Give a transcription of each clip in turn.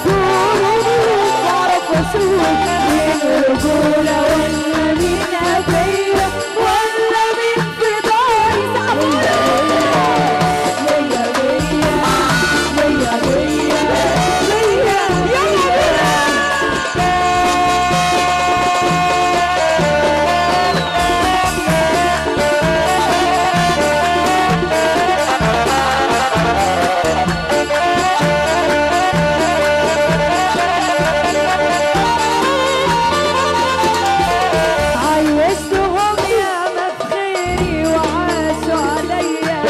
اصول واعرف اشوف مين رجوله ولا مين ابيه ولا مين في داري. سقفوله مية مية مية مية مية. يلا بينا. عيشتهم ياما في خيري وعاشوا عليا،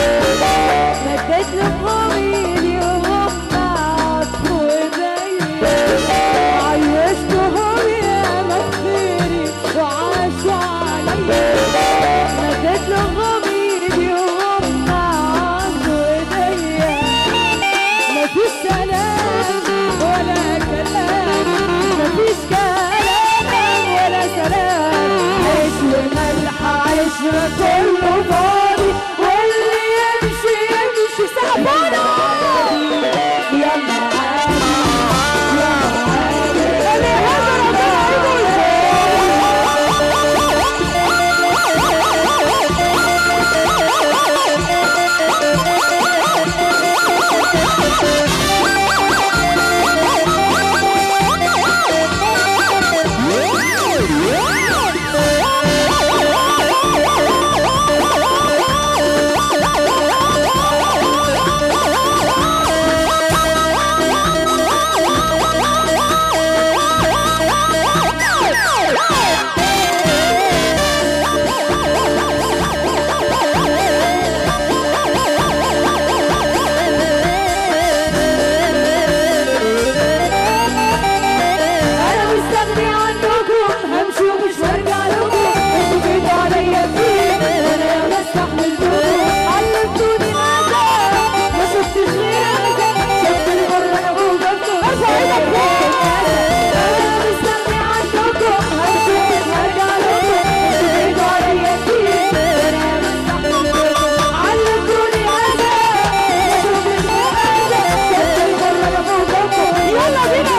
مديت لهم ايدي وهم عطفوا ايديا. عيشتهم ياما في خيري وعاشوا عليا، مديت لهم ايدي وهم عطفوا ايديا. مفيش سلام ولا كلام، مفيش كلام ولا سلام. عيش وملح عيشنا كله فاضي، واللي يمشي يمشي. سقفونا يلا عادي يلا عادي. اللي هذا ربنا يقول. انا مستغني عنكم، همشي ومش هرجع لكم. انتوا جيتوا عليا كتير وانا ياما استحملتكم. علمتوني الاذى ما شفتش غير اذى، شفت المر انا وجبته. ارفع ايدك فوق. انا مستغني عنكم، همشي ومش هرجع لكم. انتوا جيتوا عليا كتير وانا ياما استحملتكم. علمتوني الاذى ما شفتش غير اذى، شفت المر انا وجبته. يلا بينا.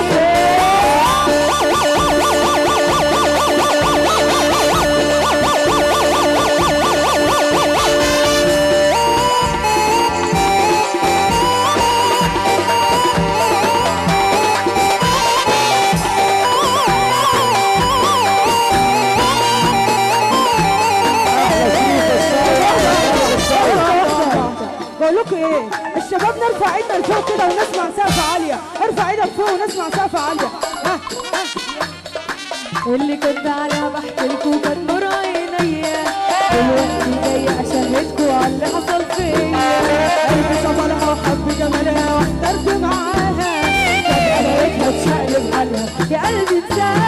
بقول لكم ايه الشباب، نرفع ايدنا لفوق كده ونسمع سقفه عالية. ارفع ايدك فوق ونسمع سقفه عالية. ها ها. اللي كنت عليها بحكي لكم كانت نور عينيا، دلوقتي جاية اشهدكوا على اللي حصل فيا. قلبي صبرها وحب جمالها واحترت معاها، فجأة لقيتها اتشقلب حالها. يا قلبي اتسال